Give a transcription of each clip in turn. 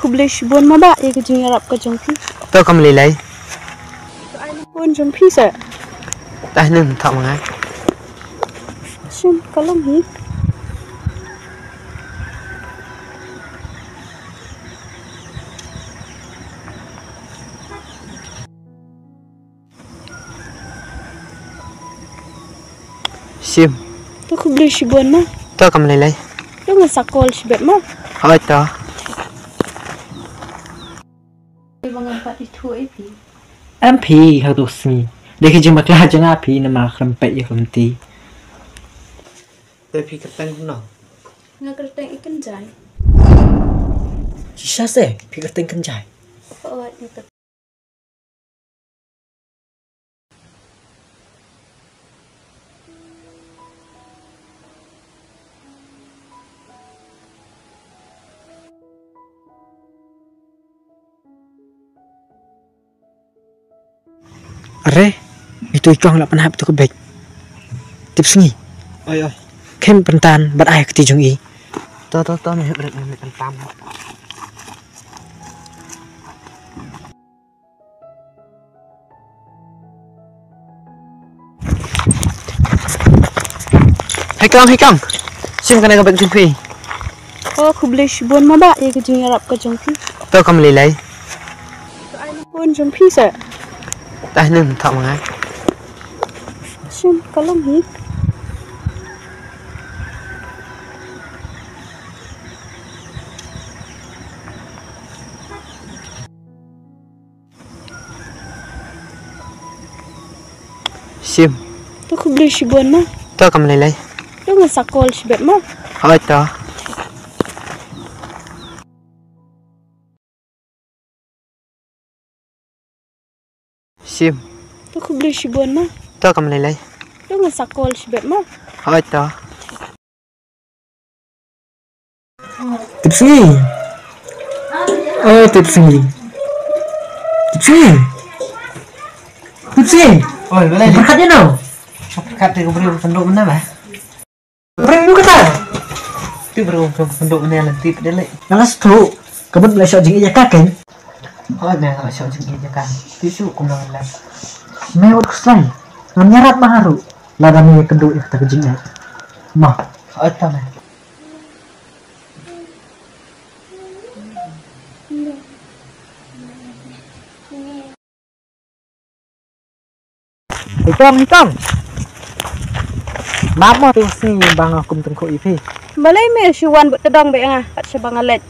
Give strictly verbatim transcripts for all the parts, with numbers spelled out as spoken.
Khublei shibun ma bah ïa ka jingïarap ka jong phi. To kam lei lei. Bun jong phi sa. Tah ning thak ma nga. Shin ka long hi. Sim. To khublei shibun ma. To kam lei lei. To ngan sa call shibit ma. Hoi to. Ba ngan pat ithuh ïa phi. Em phi ha tu sngi. Dei ka jingbakla jong nga phi namar khlem peit ïa khlem ti. Te phi kyrteng kumno? Nga kyrteng i Kynjai. Shisha se phi kyrteng Kynjai. Hooid, nga kyrteng. Are, itu i kong la pynhap tu ka bek. Tip sngi. Oi oi. Khem pyntan bad ai kti jong i. To to to me hep rek me pyntan. Hai kong, hai kong. Sim kane ka bek jong phi. Oh, khublei shibun ma bah ïa ka jingïarap ka jong phi. To kam lei lei. Bun jong phi sa. Tah ning thak ma nga. Sim ka long hi. Sim. To khublei shibun ma. To kam lei lei. To ngan sa call shibit ma. Hoi to. Sim. To khublei shibun ma. To kam lei lei. To ngan sa call shibit ma. Hoi to. Tip sngi. Oh, tip sngi. Tip sngi. Tip sngi. Oi, balei? Pyrkhat ïa no? Pyrkhat te ka briew ka kynduh mynne ba. Briew ïa kata. Te briew ka kynduh mynne lynti pdele. Nga la sngewthuh. Ka mut me la shoh jingïeit ïa ka kein. Oi, me la shoh jingïeit ïa ka. Te shu kumno la. Me wat khuslai. Ngam ïarap ma haru. Lada me ïakynduh ïa kata ka jingïeit. Ma. Oi, ta me. Hi kong, hi kong. Map mo tu sngi ba nga kum tyngkhuh ïa phi. Balei me shu wan bad tdong bad nga kat sha ba nga leit.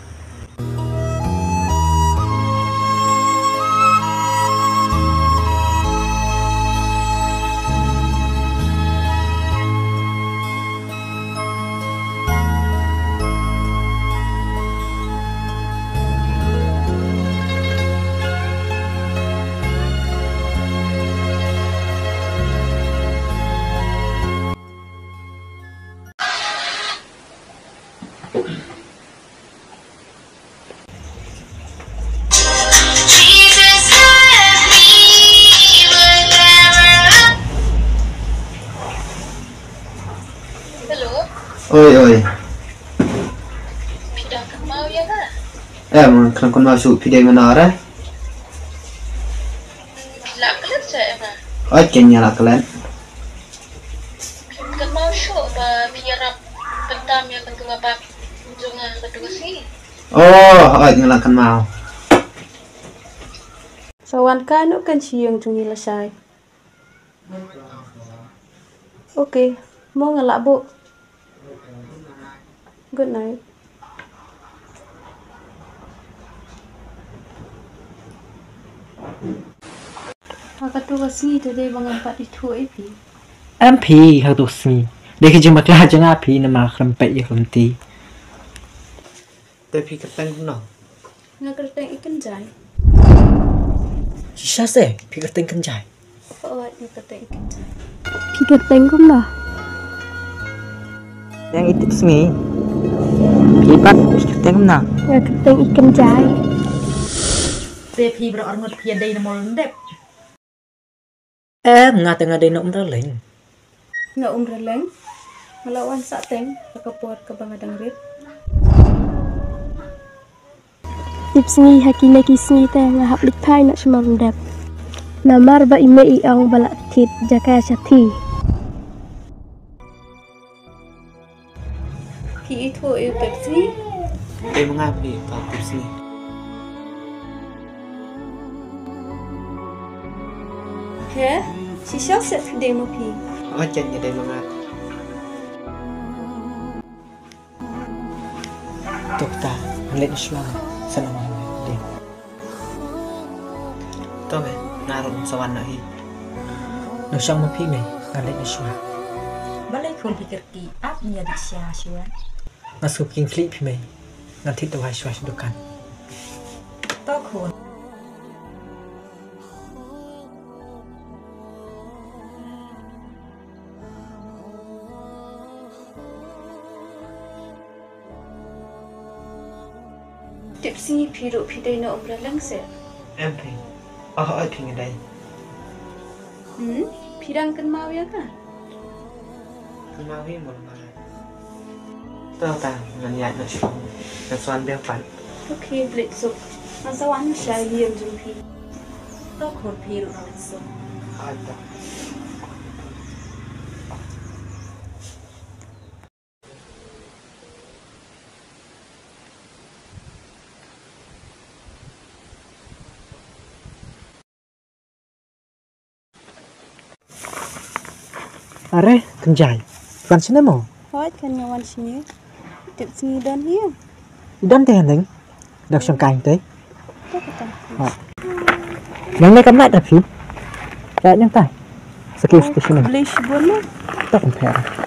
Hello. Oi, oi. Phi dang kynmaw ïa nga? Em, nga khlem kynmaw shuh, phi dei mano re? Phi lah klet sha ïa nga? Oi, ken nga lah klet. Phim kynmaw shuh ba phi ïarap pyntam ïa katu ka bak jong nga katu ka sngi. Oh, oi, nga lah kynmaw. Sa wan kai noh kan sha ïing jong ngi lashai. Okay, mo nga lah buh. Good night. Ha katu ka sngi te dei ba ngan pat ithuh ïa phi. Em phi ha katu ka sngi. Dei ka jingbakla jong nga phi namar khlem peit ïa khlem ti. Te phi kyrteng kumno? Nga kyrteng i Kynjai. Shisha se phi kyrteng Kynjai. Hooid, nga kyrteng i Kynjai. Phi kyrteng kumno? Nga i Tip Sngi. Phi pat phi kyrteng kumno? Nga kyrteng i Kynjai. Te phi baroh arngut phi ïadei na mol ndep. Em, nga te nga dei na Umraleng. Na Umraleng? Nga la wan sah teng ha ka por kaba nga dang rit. Tipsngi ha kine ki sngi te nga hap leit phai noh sha Mawryndep. Namar ba i mei i ong ba la thied jaka shathie. Phi ithuh ïa u Tipsngi? Dei ma nga phi, pa Tipsngi. He? Shisha seh phi dei ma phi? Hooid, ïa dei ma nga. To kata, ngan leit shuwa, sa nang wan dei. To me, nga ruh sa wan noh hi. Nang shong ma phi me, ngan leit shuwa. Balei khun phi kyrkieh, ap ïa dih sha shuwa. Nga sngewkhia khlieh phi me, ngan thied dawai shuwa sha dukan. To khun. Tipsngi, phi ruh phi dei na Umraleng seh? Em phi. Oh, oi phi nga dei. Hmm? Phi dang kynmaw ïa ka? Kynmaw hi mo. To ta, ngan ïaid noh shuwa. Ngan sa wan biang pat. Okay, leit suk. Ngan sa wan sha ïing jong phi. To khun, phi ruh leit suk. Hooid ta. Are, Kynjai. Wan shane mo? Hooid, kan nga wan shane. Tipsngi don hi. Don te haneng. Dang shong kain te. Hooid. Nang ne kam nat da phi. Ka nang tai. Sakhi station. Blei shibun mo. Tak compare.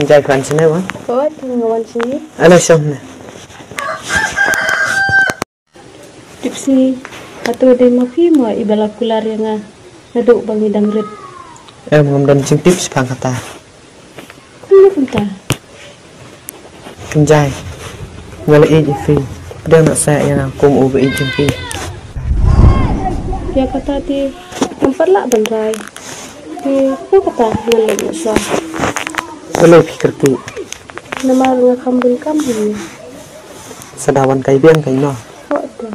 Jai kwan sini wa. Ko tu ngawan sini. Ano shong na. Tipsngi, hato dei ma phi mo i ba la kular ïa nga naduh ba ngi dang rit? Em, ngam don jingtip shaphang kata. Kumno kumta? Kynjai, nga la ïeit ïa phi. Pdiang noh seh ïa nga kum u ba ïeit jong phi. Ïa kata te ngam pat lah ban rai. Te kumno kata ngan leit noh shuwa? Balei phi kyrkieh? Namar nga kham donkam hi. Sa da wan kai biang kai noh. Hooid te.